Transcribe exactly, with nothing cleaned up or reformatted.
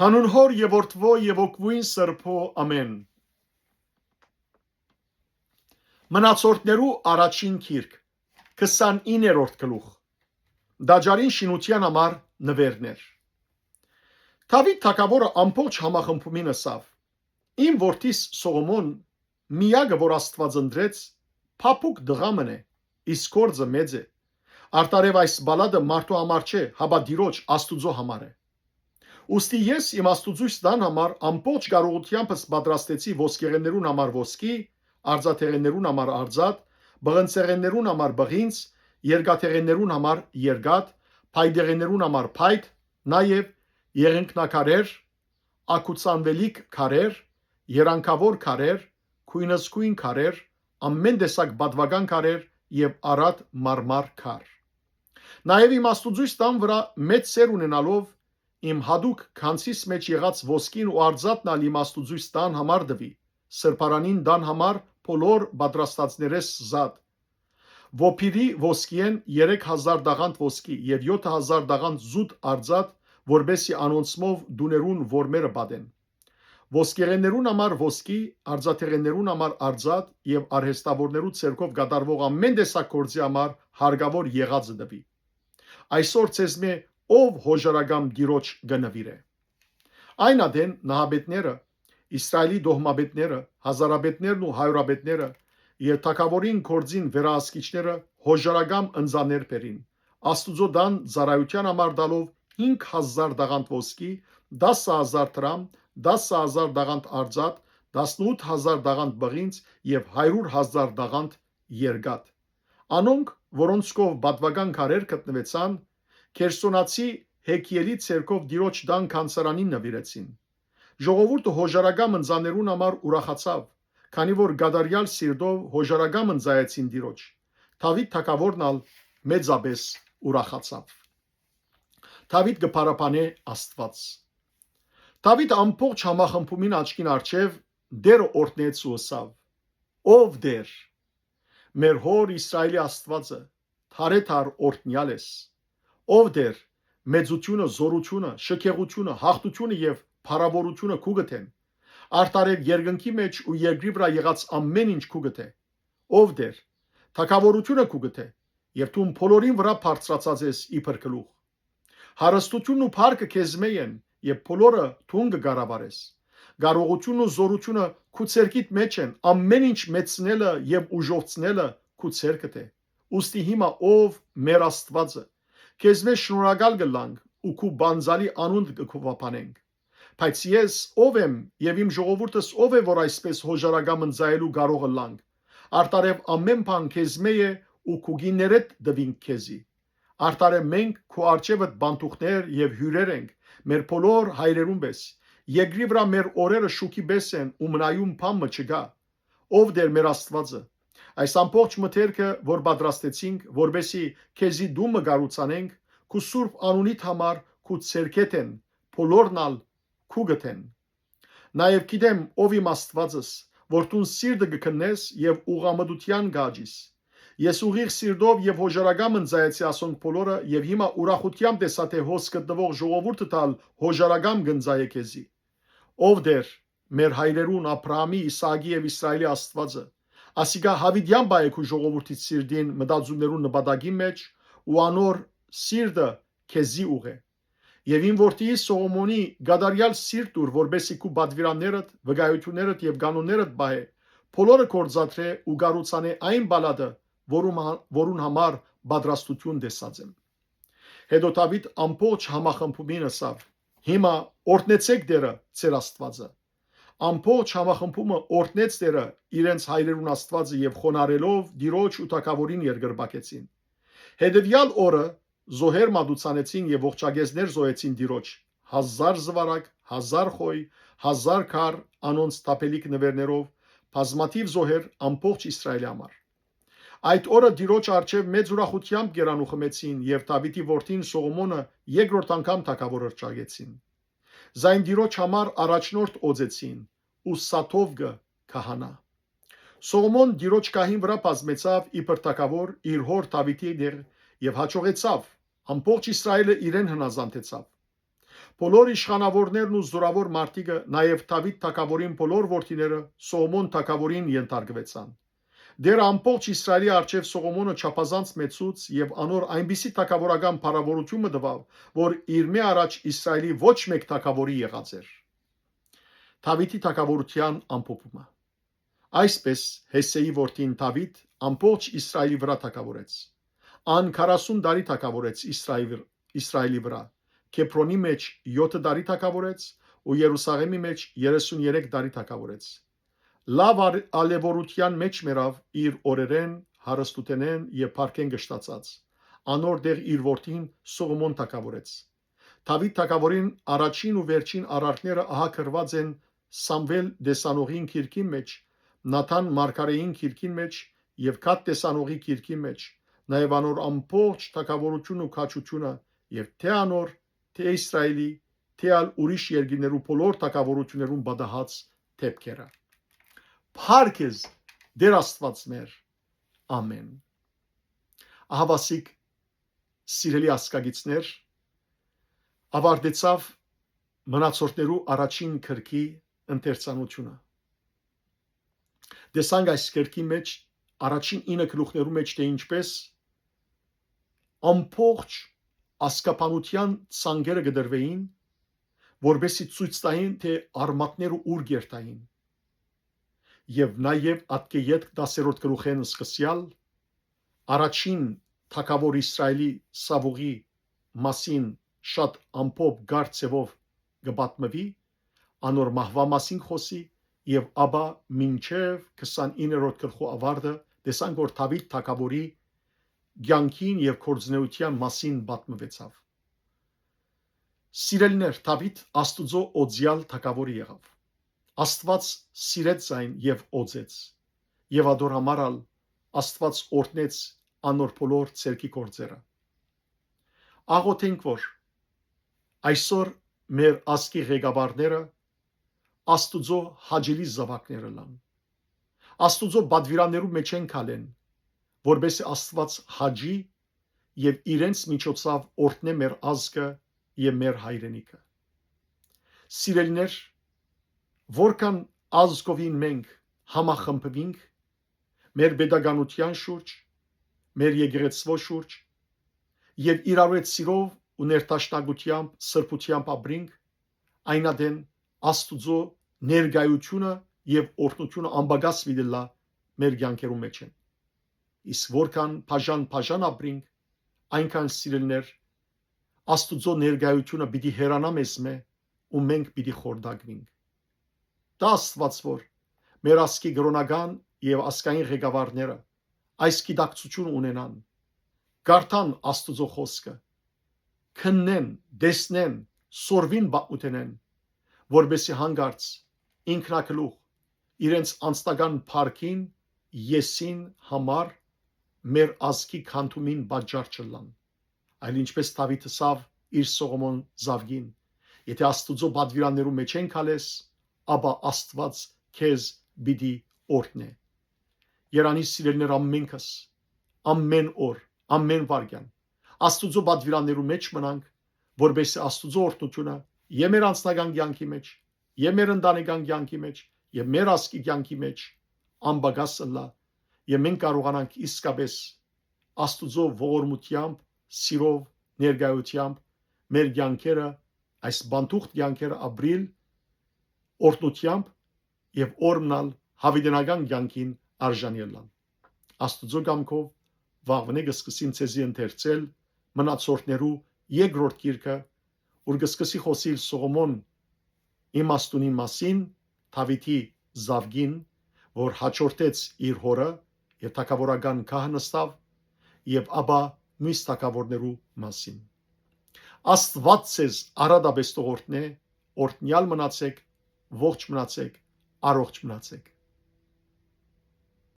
Հանուն Հօր եւ Որդւոյ եւ Հոգւոյն Սրբոյ, ամէն։ Մնացորդներու առաջին գիրք, քսանիններորդ գլուխ։ Տաճարին շինութեան համար նուէրներ։ Դաւիթ թագաւորը ամբողջ համախմբումին ըսաւ. «Իմ որդիս Սողոմոն միակը, որ Աստուած ընտրեց, փափուկ տղայ մըն է, իսկ գործը մեծ է։ Արդարեւ այս բալատը մարդու համար չէ, հապա Տիրոջ Աստուծոյ համար է։ Ուստի ես իմ Աստուծոյ տան համար ամբողջ կարողութեամբս պատրաստեցի ոսկեղէներուն համար ոսկի, արձատեղէներուն համար արձատ, պղնձեղէներուն համար պղինձ, երկաթեղէներուն համար երկաթ, փայտեղէներուն համար փայտ, նաեւ եղունգնակարեր, ակուցանուելիք քարեր, երանգաւոր քարեր, գոյնզգոյն քարեր, ամէն տեսակ պատուական քարեր եւ արատ մարմար քար։ Նաեւ իմ Աստուծոյ տան վրայ մեծ սէր ունենալով, իմ յատուկ գանձիս մէջ եղած ոսկին ու արձատն ալ իմ Աստուծոյ տան համար տուի, սրբարանին տան համար բոլոր պատրաստածներէս զատ։ Ովփիրի ոսկիէն երեք հազար տաղանդ ոսկի եւ եօթը հազար տաղանդ զուտ արձատ, որպէս զի անոնցմով տուներուն որմերը պատեն։ Ոսկեղէներուն համար ոսկի, արձատեղէներուն համար արձատ եւ արհեստաւորներու ձեռքով կատարուող ամէն տեսակ գործի համար հարկաւոր եղածը տուի։ Այսօր ձեզմէ ով յօժարակամ Տիրոջ կը նուիրէ»։ Այն ատեն նահապետները, Իսրայէլի տոհմապետները, հազարապետներն ու հարիւրապետները եւ թագաւորին գործին վերահսկիչները յօժարակամ ընծաներ բերին, Աստուծոյ տան ծառայութեան համար տալով հինգ հազար տաղանդ ոսկի, տասը հազար դրամ, տասը հազար տաղանդ արձատ, տասնութ հազար տաղանդ պղինձ եւ հարիւր հազար տաղանդ երկաթ։ Անոնք, որոնց քով պատուական քարեր գտնուեցան, Քերսոնացի Հեքիէլի ձեռքով Տիրոջ տան գանձարանին նուիրեցին։ Ժողովուրդը յօժարակամ ընծաներուն համար ուրախացաւ, քանի որ կատարեալ սիրտով յօժարակամ ընծայեցին Տիրոջ։ Դաւիթ թագաւորն ալ մեծապէս ուրախացաւ։ Դաւիթ կը փառաբանէ Աստուած։ Դաւիթ ամբողջ համախմբումին աչքին առջեւ Տէրը օրհնեց ու ըսաւ. «Ով Տէր, մեր հօր Իսրայէլի Աստուածը, դարեդար օրհնեալ ես։ Ով Տէր, մեծութիւնը, զօրութիւնը, շքեղութիւնը, յաղթութիւնը եւ փառաւորութիւնը քուկդ են։ Արդարեւ երկնքի մէջ ու երկրի վրայ եղած ամէն ինչ քուկդ է։ Ով Տէր, թագաւորութիւնը քուկդ է, եւ դուն բոլորին վրայ բարձրացած ես իբր գլուխ։ Հարստութիւնն ու փառքը քեզմէ են, եւ բոլորը դուն կը կառավարես։ Կարողութիւնն ու զօրութիւնը քու ձեռքիդ մէջ են, ամէն ինչ մեծցնելը եւ ուժովցնելը քու ձեռքդ է։ Ուստի հիմա, ով մեր Աստուածը, քեզմէ շնորհակալ կ'ըլլանք ու քու պանծալի անունդ կը գովաբանենք։ Բայց ես ո՞վ եմ եւ իմ ժողովուրդս ո՞վ է, որ այսպէս յօժարակամ ընծայելու կարող ըլլանք։ Արդարեւ ամէն բան քեզմէ է ու քու կիներէդ տուինք քեզի։ Արդարեւ մենք քու առջեւդ պանդուխներ եւ հիւրեր ենք, մեր բոլոր հայրերուն պէս։ Երկրի վրայ մեր օրերը շուքի պէս են ու մնայուն բան մը չկայ։ Ով Տէր մեր Աստուածը, այս ամբողջ մթերքը, որ պատրաստեցինք, որպէս զի քեզի տուն մը կառուցանենք, քու սուրբ անունիդ համար քու ձեռքեդ են, բոլորն ալ քուկդ են։ Նաեւ գիտեմ, ով իմ Աստուածս, որ դուն սիրտը կը քննես եւ ուղղամտութեան կ'աճիս։ Ես ուղիղ սիրտով եւ յօժարակամ ընծայեցի ասոնք բոլորը եւ հիմա ուրախութեամբ տեսայ, թէ հոս գտնուող ժողովուրդդ ալ յօժարակամ կ'ընծայէ քեզի։ Ով Տէր, մեր հայրերուն, Աբրահամի, Իսահակի եւ Իսրայէլի Աստուածը, ասիկա յաւիտեան պահէ քու ժողովուրդիդ սիրտին մտածումներուն նպատակին մէջ ու անոր սիրտը քեզի ուղղէ։ Եւ իմ որդիիս Սողոմոնի կատարեալ սիրտ տուր, որպէս զի քու պատուիրաններդ, վկայութիւններդ եւ կանոններդ պահէ, բոլորը գործադրէ ու կառուցանէ այն պալատը, որուն հա-, որուն համար պատրաստութիւն տեսած եմ»։ Հետո Դաւիթ ամբողջ համախմբումին ըսաւ. «Հիմա օրհնեցէք Տէրը, ձեր Աստուածը»։ Ամբողջ համախմբումը օրհնեց Տէրը իրենց հայրերուն Աստուածը եւ խոնարհելով Տիրոջ ու թագաւորին երկրպագեցին։ Հետեւեալ օրը զոհեր մատուցանեցին եւ ողջակեզներ զոհեցին Տիրոջ, հազար զուարակ, հազար խոյ, հազար քար անոնց թափելիք նուէրներով, բազմաթիւ զոհեր ամբողջ Իսրայէլի համար։ Այդ օրը Տիրոջ առջեւ մեծ ուրախութեամբ կերան ու խմեցին եւ Դաւիթի որդին Սողոմոնը երկրորդ անգամ թագաւոր հռչակեցին։ Զայն Տիրոջ համար առաջնորդ օծեցին ու Սադովկը քահանայ։ Սողոմոն Տիրոջ գահին վրայ բազմեցաւ իբր թագաւոր իր հօր Դաւիթի դեր եւ յաջողեցաւ, ամբողջ Իսրայէլը իրեն հնազանդեցաւ։ Բոլոր իշխանաւորներն ու զօրաւոր մարդիկը, նաեւ Դաւիթ թագաւորին բոլոր որդիները Սողոմոն թագաւորին ենթարկուեցան։ Տէրը ամբողջ Իսրայէլի առջեւ Սողոմոնը չափազանց մեծուց եւ անոր այնպիսի թագաւորական փառաւորութիւն մը տուաւ, որ իրմէ առաջ Իսրայէլի ոչ մէկ թագաւորի եղած էր։ Դաւիթի թագաւորութեան ամփոփումը։ Այսպէս Յեսեի որդին Դաւիթ ամբողջ Իսրայէլի վրայ թագաւորեց։ Ան քառասուն տարի թագաւորեց Իսրայէլի վր-, Իսրայէլի վրայ, Քեբրոնի մէջ եօթը տարի թագաւորեց ու Երուսաղէմի մէջ երեսուն երեք տարի թագաւորեց։ Լաւ ալ-, ալեւորութեան մէջ մեռաւ իր օրերէն, հարստութենէն եւ փառքէն կշտացած։ Անոր տեղ իր որդին Սողոմոն թագաւորեց։ Դաւիթ թագաւորին առաջին ու վերջին արարքները ահա գրուած են Սամուէլ տեսանողին գիրքին մէջ, Նաթան մարգարէին գիրքին մէջ եւ Գադ տեսանողի գիրքին մէջ, նաեւ անոր ամբողջ թագաւորութիւնն ու քաջութիւնը եւ թէ անոր, թէ Իսրայէլի, թէ ալ ուրիշ երկիրներու բոլոր թագաւորութիւններուն պատահած դէպքերը։ Փառք ես, Տէր Աստուած մեր, ամէն։ Ահավասիկ, սիրելի ազգագիցներ, ավարտեցաւ մնացորդներու առաջին քրքի ընթերցանութիւնը։ Տեսանք այս քրքի մէջ առաջին ինը գլուխներու մէջ, թէ ինչպէս ամբողջ ազգաբանութեան ցանկերը կը դրուէին, որպէսզի ցոյց տային, թէ արմատները ո՞ւր կ'երթային։ Եւ նաեւ ատկէ ետք դասերորդ գլուխէն սկսեալ, առաջին թագաւոր Իսրայէլի Սաւուղի մասին շատ ամփոփ կարճ ձեւով կը պատմուի, անոր մահուան մասին խօսի եւ ապա մինչեւ քսանիններորդ գլխու ավարտը տեսանք, որ Դաւիթ թագաւորի կեանքին եւ գործունեութեան մասին պատմուեցաւ։ Սիրելիներ, Դաւիթ Աստուծոյ օծեալ թագաւորը եղաւ։ Աստուած սիրեց զայն եւ օծեց, եւ ատոր համար ալ Աստուած օրհնեց անոր բոլոր ձեռքի գործերը։ Աղօթենք, որ այսօր մեր ազգի ղեկավարները Աստուծոյ հաճելի զաւակները ըլլան, Աստուծոյ պատուիրաններու մէջէն քալեն, որպէսզի Աստուած հաճի եւ իրենց միջոցաւ օրհնէ մեր ազգը եւ մեր հայրենիքը։ Սիրելիներ, որքան ազգովին մենք համախմբուինք մեր պետականութեան շուրջ, մեր եկեղեցւոյ շուրջ եւ իրարու հետ սիրով ու ներդաշնակութեամբ, սրբութեամբ ապրինք, այն ատեն Աստուծոյ ներկայութիւնը եւ օրհնութիւնը անպակաս պիտի ըլլայ մեր կեանքերուն մէջէն։ Իսկ որքան բաժան-բաժան ապրինք, այնքան, սիրելիներ, Աստուծոյ ներկայութիւնը պիտի հեռանայ մեզմէ ու մենք պիտի խորտակուինք։ Տայ Աստուած, որ մեր ազգի կրօնական եւ ազգային ղեկավարները այս գիտակցութիւնը ունենան, կարդան Աստուծոյ խօսքը, քննեն, տեսնեն, սորվին պատմութենէն, որպէսզի յանկարծ ինքնագլուխ իրենց անձնական փառքին, եսին համար մեր ազգի քանդումին պատճառ չըլլան, այլ ինչպէս Դաւիթ ըսաւ իր Սողոմոն զաւկին. «Եթէ Աստուծոյ պատուիրաններու մէջէն քալես, ապա Աստուած քեզ պիտի օրհնէ»։ Երանի, սիրելիներ, ամէնքս, ամէն օր, ամէն վայրկեան Աստուծոյ պատուիրաններու մէջ մնանք, որպէսզի Աստուծոյ օրհնութիւնը եւ մեր անձնական կեանքի մէջ, եւ մեր ընտանեկան կեանքի մէջ, եւ մեր ազգի կեանքի մէջ անպակաս ըլլայ, եւ մենք կարողանանք իսկապէս Աստուծոյ ողորմութեամբ, սիրով, ներկայութեամբ մեր կեանքերը, այս բանտուղտ կեանքերը ապրիլ օրհնութեամբ եւ օր մնալ յաւիտենական կեանքին արժանի ըլլան։ Աստուծոյ կամքով վաղուընէ կը սկսեմ ձեզի ընթերցել մնացորդներու երկրորդ գիրքը, ուր կը սկսի խօսիլ Սողոմոն իմաստունին մասին, Դաւիթի զաւկին, որ յաջորդեց իր հօրը եւ թագաւորական գահ նստաւ, եւ ապա միւս թագաւորներու մասին։ Աստուած ձեզ առատապէս թող օրհնէ, օրհնեալ մնացէք, ողջ մնացէք, առողջ մնացէք։